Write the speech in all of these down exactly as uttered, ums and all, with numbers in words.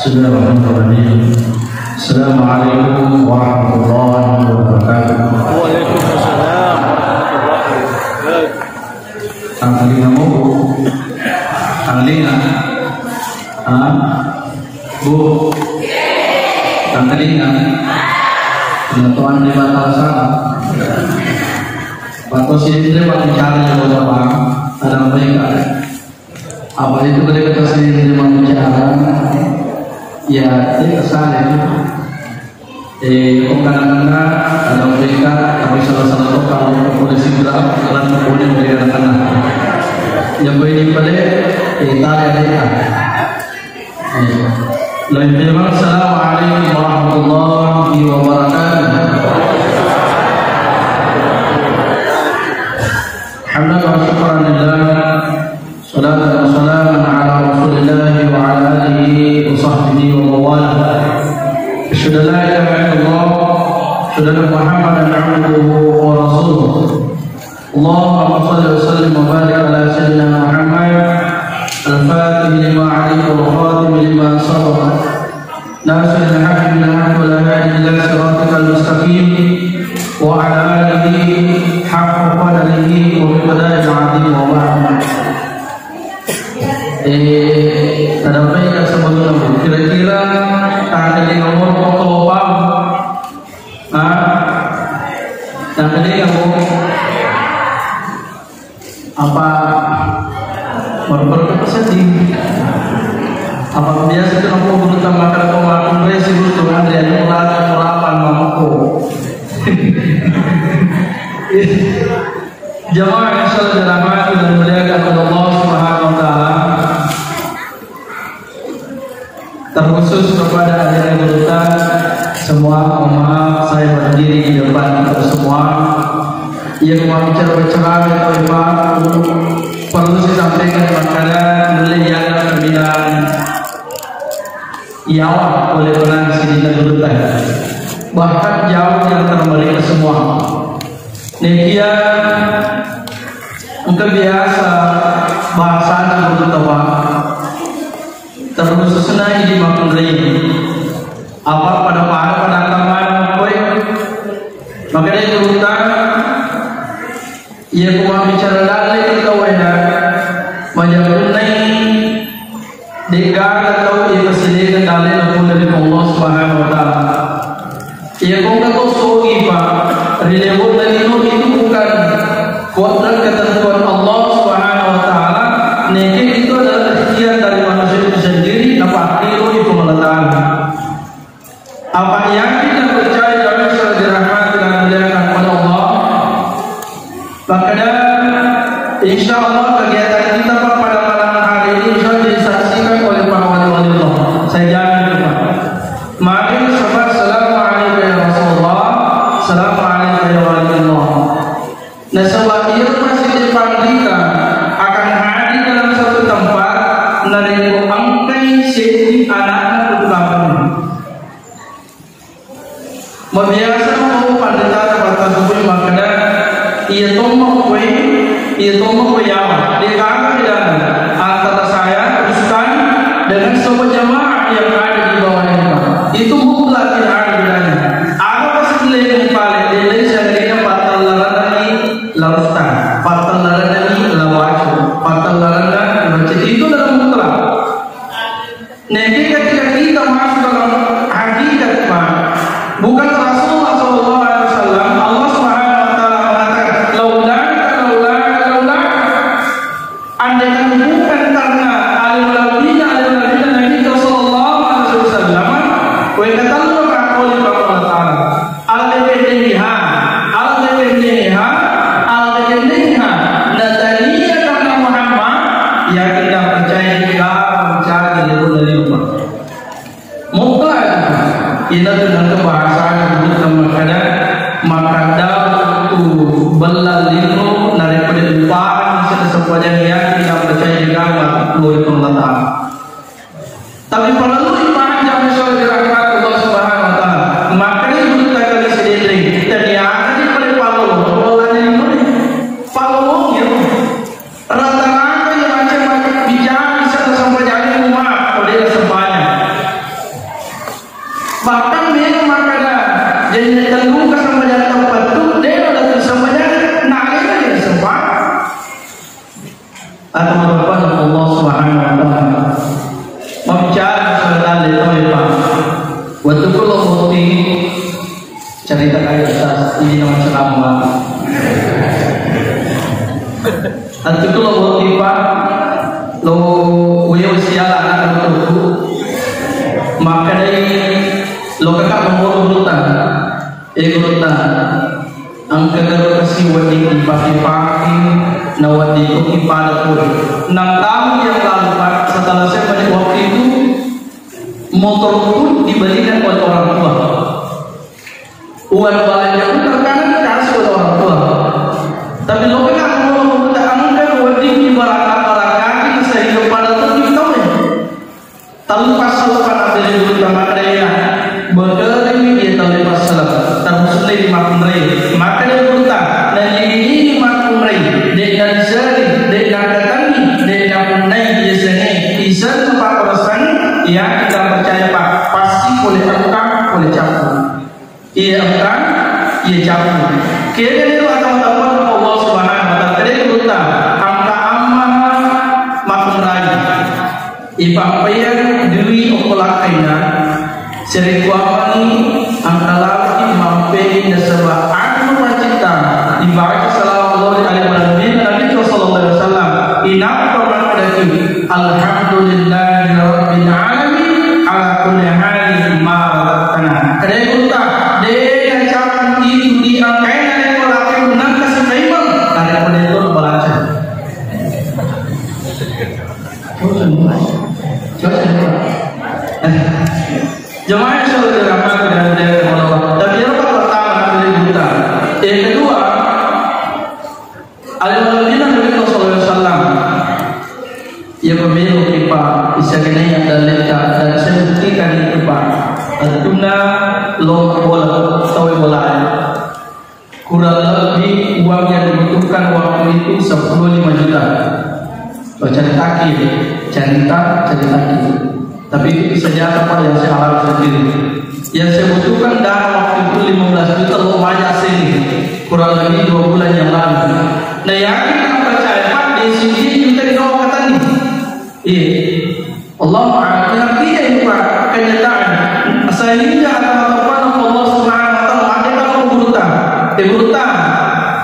Bismillahirrahmanirrahim. Assalamualaikum warahmatullahi wabarakatuh. Waalaikumsalam warahmatullahi wabarakatuh. Tangkalinga, Bu. Tangkalinga. Ha? Bu. Tangkalinga. Penatuan di mata sana. Waktu sini dia pakai cara yang berapa? Ada mereka. Apa itu ketika sini dia bicara? Ya, dia kesal itu. Eh, kok kadang-kadang ada mereka, tapi salah satu kalau boleh segera, kalau boleh dari anak-anak. Yang boleh dipelek, eh, tali ada. Eh, lebih memang, Assalamualaikum warahmatullahi wabarakatuh. Alhamdulillah, syukuran lillah. Salatan wa salaman ala Rasulillah wa ala alihi wa sahbihi wa mawalah. Asyhadu an la ilaha illallah, asyhadu anna Muhammadan abduhu wa rasuluh. Allahumma shalli wa sallim wa barik ala sayyidina Muhammad, al-fatih lima ughliqa wal khatim lima sabaq. ناصر الحق بالحق والهادي إلى صراطك المستقيم وعلى آله حق قدره ومقداره العظيم وبعد. Eh, tadapai ka sebelum kira-kira tanggal lima nomor pokok apa? Ah, tanggal lima nomor. Apa baru-baru apa sedih? Apa biasa itu aku guru tambah kalau aku resi guru tuh Andrea yang murah murah apa mampu. Jamaah yang selalu dirahmati dan dimuliakan oleh Allah Subhanahu wa Ta'ala. Terkhusus kepada adik-adik kita semua, mohon maaf saya berdiri di depan kita semua. Yang mau bicara-bicara atau Ibu perlu saya sampaikan kepada beliau yang terbilang yawa oleh orang sini terlupa. Bahkan jauh yang termereka semua. Nekia engka biasa bahasana guru tawa. Terkhususna idi makkunrai. Apa pada-pada pada kamana koe? Maka dia guru ta, iya ku mabbicara dalle kita wena. Majakunai De'gaga tau iya pasilengeng dalle'na pole ri Allah Subhanahu wa Ta'ala. Iya kongka to sogi, Pak, ri lebo'na lino itu bukan kodrat ketentuan Allah Subhanahu wa Ta'ala, neke itu adalah ikhtiar dari manusia itu sendiri, napakkiro di Puang Allah Ta'ala. Apa yakin dan percaya jamaah yang dirahmati dan dimuliakan oleh Allah? Maka, insya Allah, kegiatan kita, Pak, pada malam hari ini insya Allah disaksikan oleh para wali-wali Allah. Saya jamin itu, Pak. Mari sebut, "Assalamualaikum ya Rasulullah, assalamualaikum ya wali Allah." Nasaba iyaro masigi panrita akan hadir dalam satu tempat narekko engkai seddi anakna putu kampung. Mabiasa mau panrita tempat tersebut makkeda, "Iya tomma koe, iya tomma koe yawa." De'gaga bedana antara saya, ustaz, dengan semua jamaah yang ada di bawah ini, Pak. Itu mutlak tidak ada bedanya. Apa sih yang paling, dia saya dengan patah larang lagi. Larustang, pattellarenna mi lawacu, pattellarenna baca itu dalam mutlak. Nah, ketika kita masuk dalam hakikat, Pak, bukan Rasulullah sallallahu alaihi wasallam, Allah Subhanahu wa Ta'ala mengatakan, "Laulaka, laulaka, laulaka." Andaikan bukan karena alim ulama, alim ulama Nabi sallallahu alaihi wasallam, wekatalla makkauli Puang Allah Ta'ala. Ala tependengiha, ala tependengiha, ala tependengiha. Natania karena Muhammad, yakin dan percaya di kamu cari di rumah. Mutlak. Ina tu nang kebahasaan bukan makada, makada tu bella lino daripada upah sida sempajang yakin dan percaya di kamu, Allah Ta'ala. Tapi parellu ipahang jamaah yang dirahmati Allah Subhanahu wa Ta'ala. Makanya guru tadi sedendeng, ternyata di pada palolong, polanya ini. Palolong ya. Rata-rata yang macam bicara bisa sampai jadi rumah, kalau dia sempajang. Ruka sambajang tappattu, dena datang sambajang, na alena dena sempat. Atau merupakan Allah Subhanahu wa Ta'ala. Membicara surat Al-Ikhlas, Pak. Waktu ku lo boti, cerita kaya Ustaz, ini nama ceramah. Waktu ku lo boti, Pak, lo uyo siala anak lo tu. Maka dari lo kakak membawa hutan. Eh, gurutta, engka garo kasi wedding ipake-pake, na wedding to ipada pole. Enam tahun yang lalu, Pak, setelah saya balik waktu itu, motor pun dibelikan oleh orang tua. Uang belanja pun terkadang dikasih oleh orang tua. Tapi lo kan mau tak engka wedding ibarat-baratkan sehingga pada tuh kita. Tellu passaleng pada dari gurutta makkedai, bekerimi dia tellu passaleng, termasuk di makkunrai. Makkedai gurutta, nanyigi-nyigi makkunrai, de' nadiseri, de' nakatangi, de' napunnai yasengnge, iseng pakkorosangi, iya kita percaya, Pak, pasti pole engka, pole cappu. Iya engka, iya cappu. Kega niro atau tahu Allah Subhanahu wa Ta'ala, kedai gurutta, engka amma makkunrai. Ipappaiang dui okko lakkainna, serekuammengngi engka laloki mampeni nasaba anu pacitta dibaca salawat lao ri alena Nabi Nabi sallallahu alaihi wasallam, inappa makkedaki, "Alhamdulillahi rabbil alamin ala kulli halin ma razaqtana." Kedai gurutta, de' nacappu itu di angkaina rekko lakkai nangka sipaimeng, narekko de' to nabaca. Jamaah yang selalu dirahmati dan dimuliakan Allah. Tapi yang pertama, dari gurutta. Yang kedua, alena Nabi sallallahu alaihi wasallam. Iya pemelo kita bisa kena yang dalil dan saya buktikan itu, Pak. Tuna lo bola, tahu bola. Kurang lebih uang yang dibutuhkan waktu itu sepuluh lima juta. Oh, cerita ki, cerita, cerita ki. Tapi itu kisah nyata, Pak, yang saya alami sendiri. Yang saya butuhkan dana waktu itu lima belas juta, lo banyak sini. Kurang lebih dua bulan yang lalu. Nah, yakin dan percaya, Pak, di sini juta di bawah kata nih. Iya. Allahu a'lam. Artinya itu, Pak, kenyataan. Sehingga Allah Subhanahu wa Ta'ala, "Andai kalau gurutta, eh, gurutta,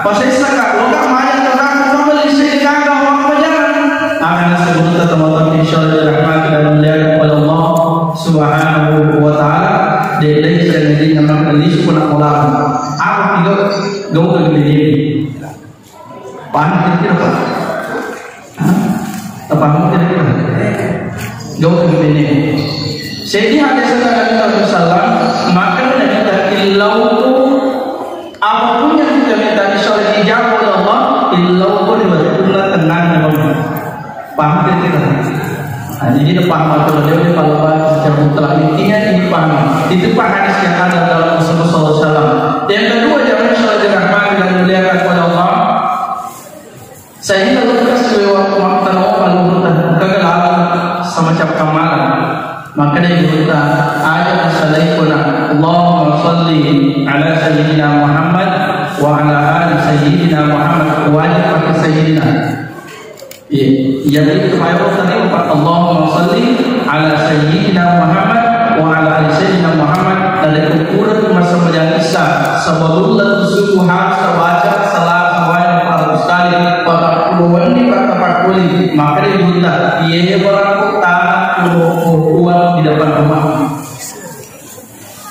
pasessa ka, lo ka maya tentang membeli sehingga ada orang pejalan." Akan sebut teman-teman, insya Allah, dirahmati dan dimuliakan oleh Allah Subhanahu wa Ta'ala. Dia dari sini nama beli suku nak bola. Apa itu? Gak usah gede. Paham kira-kira, Pak? Hah? Paham kira-kira? Jawab begini. Jadi hadis Nabi sallallahu alaihi wasallam, maka kita illau, apapun yang kita minta, insya Allah dijawab oleh Allah, illau pun tenang. Paham kira-kira? Nah, jadi kita paham atau dia, dia paham secara mutlak. Intinya ini paham. Itu paham hadis yang ada dalam Rasulullah sallallahu alaihi wasallam. Yang kedua, jamaah yang dirahmati dan dimuliakan oleh Allah, sehingga lekas sesuai waktu makan obat, kegelar semacam kamalan. Maka dari kita aja asalaikuna, Allahumma salli ala Sayyidina Muhammad wa ala ali Sayyidina Muhammad, wajib pakai Sayyidina. Iya, yang itu ayo tadi empat, Allahumma salli ala Sayyidina Muhammad wa ala ali Sayyidina Muhammad. Dari ukuran masa majalisa sebelum tentu suku harus terbaca salah sebanyak empat ratus kali. Patappulo wenni, patappulo kali. Maka dia minta, iya, iya, barang utama, uang di depan rumah.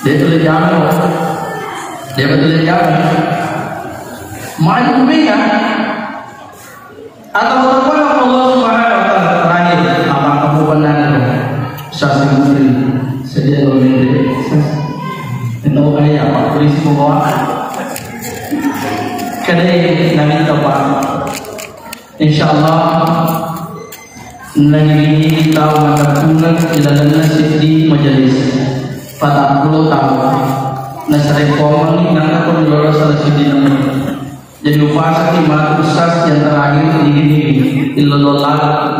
Dia tulis jamin. Dia tulis jamin. Maju bina. Atau apa Allah Subhanahu wa Ta'ala terakhir, apa kamu benar? Saksi muslim, sedia lo mende. Endo kaya apa polisi membawa? Kadai Nabi Taufan. Insya Allah, nangini tau matapungan ilalenna siddi majelis. Patappulo tau. Nasarekkoammengngi nangka pun lolo salah siddi nemu. Jadi upasaki matu ustaz yang terakhir ini, ini, illallah.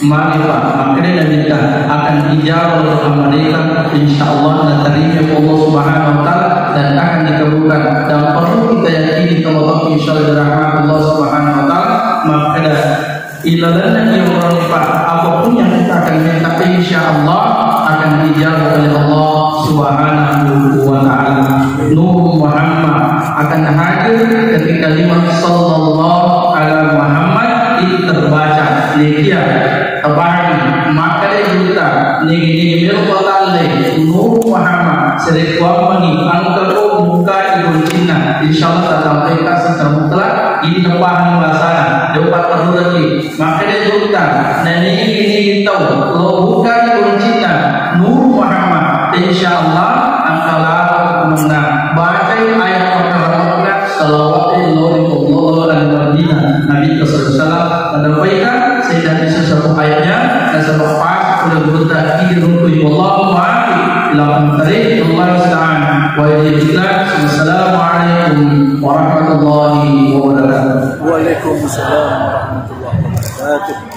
Mari, Pak, makanya kita akan dijawab oleh mereka, insya Allah, naterima Allah Subhanahu wa Ta'ala. dan akan dikabulkan. Dan perlu kita yakini, kalau insya Allah, rahmat Allah Subhanahu wa Ta'ala, maka ilalanna iya orang, Pak, apapun yang kita akan minta, insya Allah akan dijawab oleh Allah Subhanahu wa Ta'ala. Nur Muhammad akan hadir ketika lima sallallahu ala Muhammad itu terbaca. Nekia tabari, maka de juta, nigi-nigi melo patalle, Nur Muhammad, serekkuammengi, angka ko buka ikuncinna, insya Allah tatampeka secara mutlak, ini tepahan bahasana, dewa teruraki, Makkedai gurutta, nenigi-nigi tau lo bukai kuncinna Nur Muhammad, insya Allah engka lalo kumenna. Bacai ayat makkaramekna, salawat lo ri Allah al Madinah, Nabi sallallahu alaihi wasallam. Menyampaikan, sehingga bisa satu ayatnya, nasaba pas oleh gurutta, tiga rukun, wallahu a'lam. Ila tariq, Allah musta'an. Wa ila billah. Wassalamualaikum warahmatullahi wabarakatuh. Waalaikumsalam warahmatullahi wabarakatuh.